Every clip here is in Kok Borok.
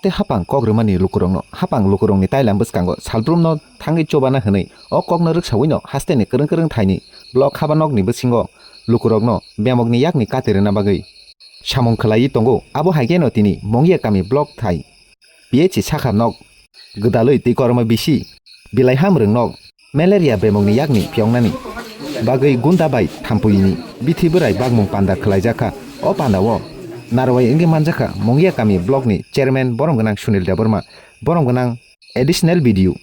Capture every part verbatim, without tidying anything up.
tei hapang kok rwmani lukurokno hapang lukurokni tailam bwskango salbrumno thangwi chobana hwnwi o kokno rwksawino hasteni kwrwng kwrwng thaini block haba nokni bisingo lukurokno bemokni yakni kati rwna bagwi samung khwlaiwi tongo. Abo hai kheno tini Mongya kami block thai P H C sakha nok gwdalwi twi korma bisi bilai hamrwng nok malaria bemokni yakni phiyoknani bagwi gunda bai thampuini bithi bwrai bakmung panda khwlaijakha. O pandao narwai wngwi manjakha Mongya kami blockni chairman borom gwnang Sunil Debbarma, borom gwnang additional B D O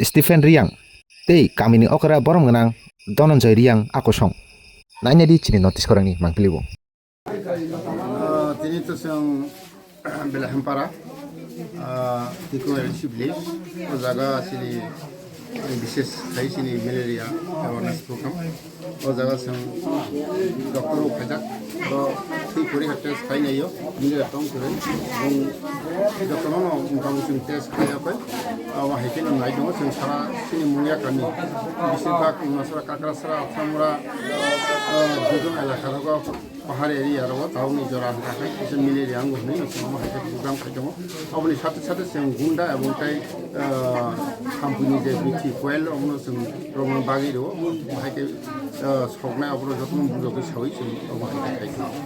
Stephen Riyang tei kamini okra borom gwnang Dhananjay Riyang akosong. Nainadi chini notice khorangni mangpilibo. Ah, tini to chwng Belaihampara, ah, Tiko L C village, o jaga chini bises khai chini malaria awareness program. O jaga chwng doctor rok khaijak, oro twi pori ha test khai naio, malaria tong kwrwi. Chwng jotono no mukha muchung test khai ya pai, abo hai kheno nai tongo chwng sara chini Mungya kami, besir bak Nasara, Kakrasara, Athamura, ah, Dugam elaka rogo. Pahar area rogo tabukni jora hwnka khe kisa malaria wngo hwnwi no chwng omo hai khe program khai tongo. Oboni sate sate chwng gunda ebong tei, ah, thampuni je bithi coil omono chwng romna bagwi rwo. Omo hai khe, ah, soknai oborok jotono bujogwi saui chwng omo hai khe khai tongo.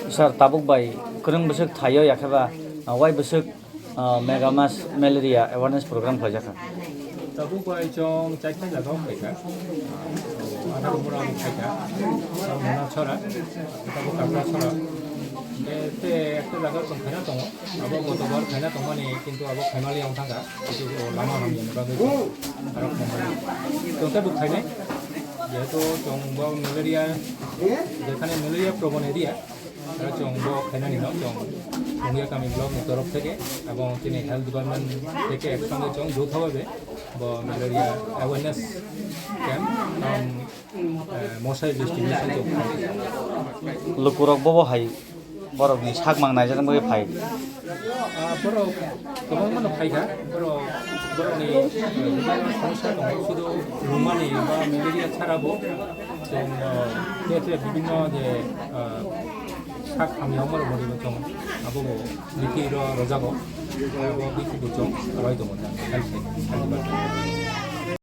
Sir, tabuk bai kwrwng bwswk thaio ya khe ba, ah, wai bwswk Ah, Mega Mass Malaria Awareness Program khlaijak kha. Tabuk bai chwng chaita jaga o khaikha. Adamura bo khaikha, Mona Chora, tabuk Kakra Chora. Te, te ekta jaga chwng khaina tongo. Abo gotobor khaina tongmani, kintu abo khaimali wng thangkha. Kintu lama hamya ni bagwi chwng aro khaimali. Chwng tabuk khainai. Jehetu chwng bo malaria, jekhane malaria prone area, Aro chwng bo khainani no chwng Mungya kami block ni torof theke, ebong chini health department theke ek songe chwng joutho bhabe bo malaria awareness camp, um, eh, mosai distribution chwng khainai. Lukurok bobo hai borokni sak mang naijak bagwi phai. Ah, borok kwbangma no phaikha, borok, borokni, eh, somosya tongo, sudu lumani ba malaria chara bo, chwng, eh, je, je bibhinno je, eh, sak hamya omo rok bo chwng abo bo bithi ro rojago, abo bithi bo chwng roi tongo, health side, health department.